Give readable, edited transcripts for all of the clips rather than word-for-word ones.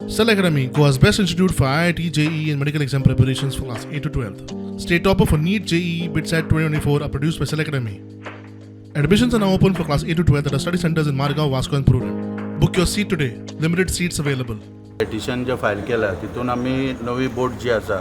Cell Academy, Goa's best institute for IIT, JEE, and medical exam preparations for class 8 to 12. State topper for NEET, JEE, BITSAT 2024 are produced by Cell Academy. Admissions are now open for class 8 to 12 at our study centers in Margao, Vasco, and Prudent. Book your seat today. Limited seats available. Petition जें file केलां तितून आमी नवी बोट जी आसा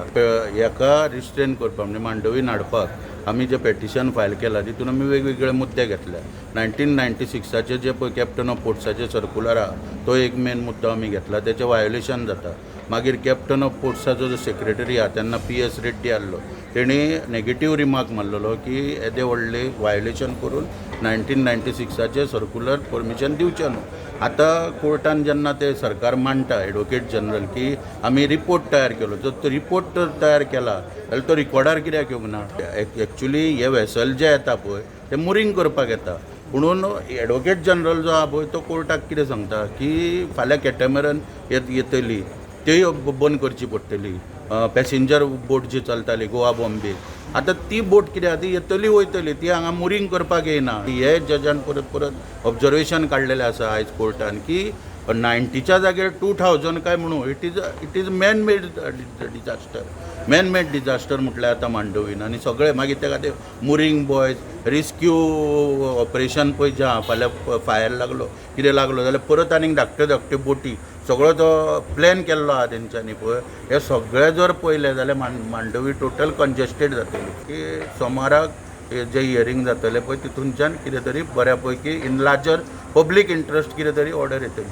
हेका restrain करपाक, म्हणजे मांडवीन हाडपाक आमी जें पेटिशन फायल केलां, तितून आमी वेगवेगळे मुद्दे घेतले. 1996आचे जे पळय कॅप्टन ऑफ पोर्ट्साचे सर्कुलर आहा, तो एक मेन मुद्दो आमी घेतला, तेचें वायोलेशन जाता. मागीर कॅप्टन ऑफ पोर्ट्साचो जो सेक्रेटरी आहा, तेन्ना पी एस रेड्डी आहलो, तेणी नेगेटीव रिमार्क मारलेलो की येदे व्हडलें वायोलेशन करून 1996आचें सर्कुलर परमिशन दिवचें न्हू. आतां कोर्टान जेन्ना ते सरकार मांडटा, एडवोकेट जनरल, की आमी रिपोर्ट तयार केलो, जर तो रिपोर्ट तर तयार केला जाल्यार तो रिकॉर्डार कित्याक येवंक ना? एक्चुली हे वेसल जे येता पळय, ते मुरींग करपाक येता. पुणून एडवोकेट जनरल जो आहा पळय, तो कोर्टाक कितें सांगता की फाल्यां कॅटेमरन येतली, तेय बंद करची पडटली. पॅसेंजर बोट जी चलताली गोवा बॉम्बे, आतां ती बोट कितें आहा, ती येतली वयतली, ती हांगा मुरींग करपाक येयना. हे जजान परत परत ऑब्जर्वेशन काडलेलें आसा आयज कोर्टान की 90च्या जाग्यार 2000 काय म्हणून it is man made disaster. Man made disaster म्हटल्यार आतां मांडवीन आनी सगळे मागीर त्या खातीर मुरींग बॉयज, रेस्क्यू ऑपरेशन पळय जें आहा, फाल्यां फायर लागलो, कितें लागलो जाल्यार परत आनीक धाकट्यो धाकट्यो बोटी, सगळो तो प्लॅन केल्लो आहा तेंच्यांनी पळय. हे सगळें जर पळयलें जाल्यार मांडवी टोटल कंजेस्टेड जातली की सोमाराक हे जे हियरींग जातलें पळय, तितूनच्यान कितें तरी बऱ्या पैकी इन लार्जर पब्लीक इंट्रस्ट कितें तरी ऑर्डर येतली.